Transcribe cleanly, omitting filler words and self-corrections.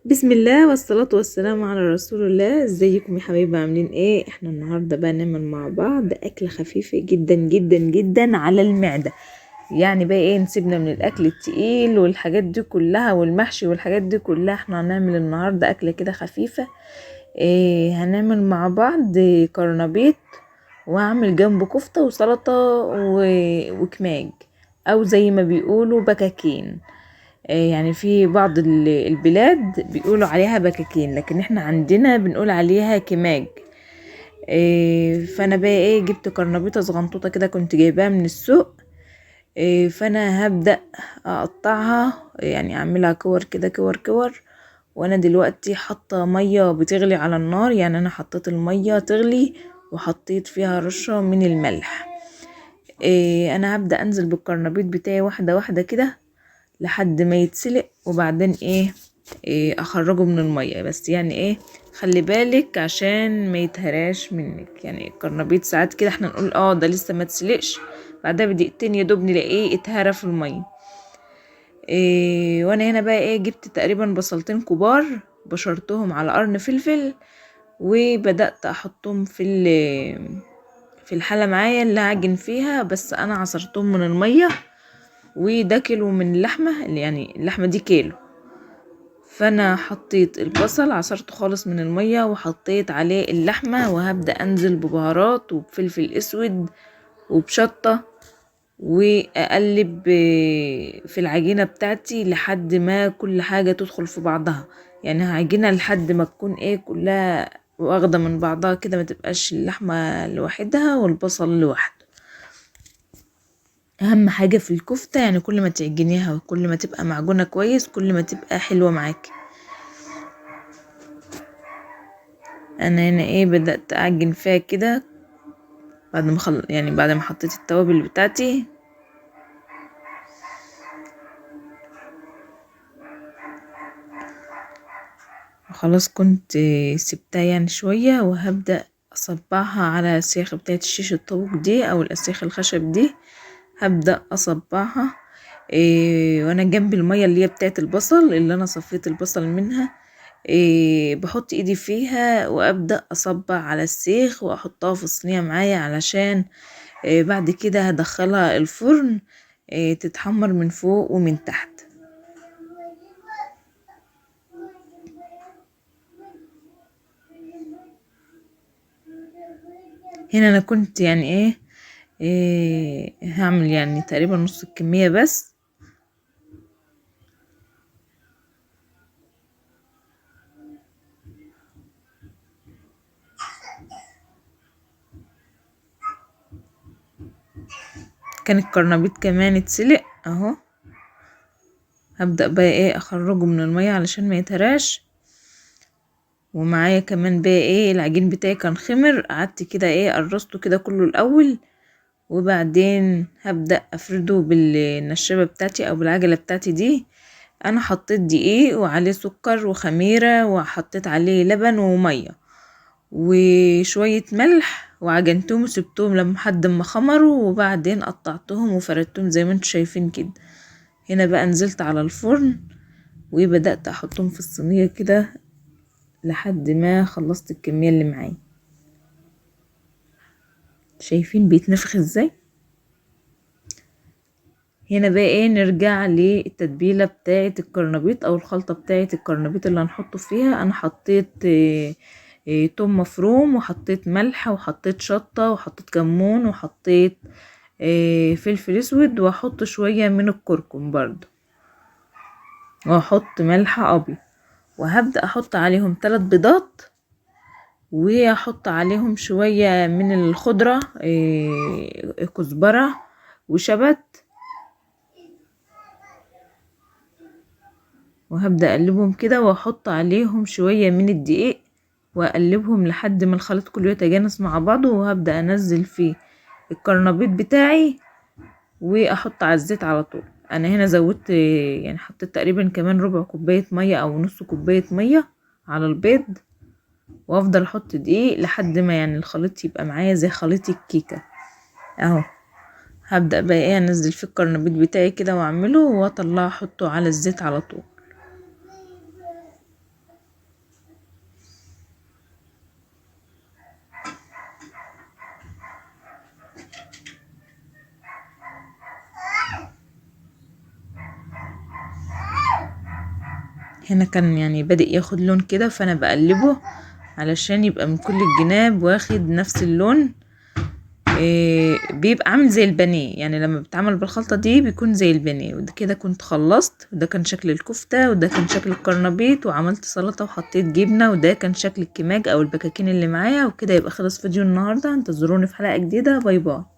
بسم الله والصلاة والسلام على رسول الله. ازيكم يا حبايبي، عاملين ايه؟ احنا النهاردة بقى نعمل مع بعض اكلة خفيفة جدا جدا جدا على المعدة. يعني بقى ايه، نسيبنا من الاكل التقيل والحاجات دي كلها والمحشي والحاجات دي كلها. احنا هنعمل النهاردة اكلة كده خفيفة. ايه هنعمل مع بعض؟ قرنبيط، واعمل جنبه كفتة وسلطة وكماج، او زي ما بيقولوا بكاكين. يعني في بعض البلاد بيقولوا عليها بكاكين، لكن احنا عندنا بنقول عليها كماج. فانا بقى ايه، جبت قرنبيطه صغنطوطه كده كنت جايباها من السوق. فانا هبدا اقطعها، يعني اعملها كور كده، كور كور. وانا دلوقتي حاطه مية بتغلي على النار، يعني انا حطيت المية تغلي وحطيت فيها رشه من الملح. انا هبدا انزل بالقرنبيط بتاعي واحدة واحدة كده لحد ما يتسلق، وبعدين ايه اخرجه من المية. بس يعني ايه، خلي بالك عشان ما يتهراش منك. يعني القرنبيط ساعات كده احنا نقول ده لسه ما تسلقش، بعدها بدقيقتين يا دوب نلاقيه اتهرى في المية. وانا هنا بقى ايه، جبت تقريبا بصلتين كبار بشرتهم على قرن فلفل، وبدأت احطهم في الحلة معايا اللي هعجن فيها. بس انا عصرتهم من المية، وده كيلو من اللحمة، اللي يعني اللحمة دي كيلو. فانا حطيت البصل عصرته خالص من المية وحطيت عليه اللحمة، وهبدأ انزل ببهارات وبفلفل اسود وبشطة، واقلب في العجينة بتاعتي لحد ما كل حاجة تدخل في بعضها. يعني هعجنها لحد ما تكون ايه كلها واخدة من بعضها كده، ما تبقاش اللحمة لوحدها والبصل لوحده. اهم حاجة في الكفتة يعني كل ما تعجنيها وكل ما تبقى معجونة كويس كل ما تبقى حلوة معاكي. انا هنا ايه بدأت اعجن فيها كده بعد ما يعني بعد ما حطيت التوابل بتاعتي. خلاص كنت سبتها يعني شوية، وهبدأ اصبعها على السياخ بتاعت الشيش الطاووق دي او الاسياخ الخشب دي. هبدأ اصبعها وانا جنب المية اللي هي بتاعت البصل اللي انا صفيت البصل منها. بحط ايدي فيها وابدأ اصبع على السيخ واحطها في الصينية معايا، علشان بعد كده هدخلها الفرن تتحمر من فوق ومن تحت. هنا انا كنت يعني ايه هعمل يعني تقريبا نص الكمية بس. كان القرنبيط كمان اتسلق اهو. هبدأ بقى ايه اخرجه من المية علشان ما يتهراش. ومعايا كمان بقى ايه العجين بتاعي كان خمر، قعدت كده ايه قرصته كده كله الاول، وبعدين هبدأ افرده بالنشابة بتاعتي او بالعجلة بتاعتي دي. انا حطيت دقيق وعليه سكر وخميرة، وحطيت عليه لبن ومية وشوية ملح، وعجنتهم وسبتهم لما حد ما خمروا، وبعدين قطعتهم وفردتهم زي ما انتم شايفين كده. هنا بقى نزلت على الفرن وبدأت احطهم في الصينية كده لحد ما خلصت الكمية اللي معايا. شايفين بيتنفخ ازاي؟ هنا بقى ايه نرجع للتتبيلة بتاعة القرنبيط او الخلطة بتاعة القرنبيط اللي هنحطه فيها. انا حطيت توم مفروم، وحطيت ملح، وحطيت شطة، وحطيت كمون، وحطيت فلفل اسود، واحط شوية من الكركم برضو، واحط ملح ابيض، وهبدأ احط عليهم 3 بيضات، واحط عليهم شوية من الخضرة، كزبرة وشبت، وهبدأ اقلبهم كده، واحط عليهم شوية من الدقيق، واقلبهم لحد ما الخليط كله يتجانس مع بعضه. وهبدأ انزل فيه القرنبيط بتاعي واحط على الزيت على طول. انا هنا زودت يعني حطيت تقريبا كمان ربع كوباية مية او نص كوباية مية على البيض، وافضل احط دقيق لحد ما يعني الخليط يبقى معايا زي خليط الكيكة اهو. هبدأ بقى ايه انزل فيه القرنبيط بتاعي كده واعمله واطلعه احطه على الزيت على طول. هنا كان يعني بادئ ياخد لون كده، فانا بقلبه علشان يبقى من كل الجناب واخد نفس اللون. بيبقى عامل زي البانيه، يعني لما بيتعمل بالخلطة دي بيكون زي البانيه. وده كده كنت خلصت، وده كان شكل الكفتة، وده كان شكل القرنبيط، وعملت سلطة وحطيت جبنة، وده كان شكل الكماج او البكاكين اللي معايا. وكده يبقى خلص فيديو النهاردة. انتظروني في حلقة جديدة. bye bye.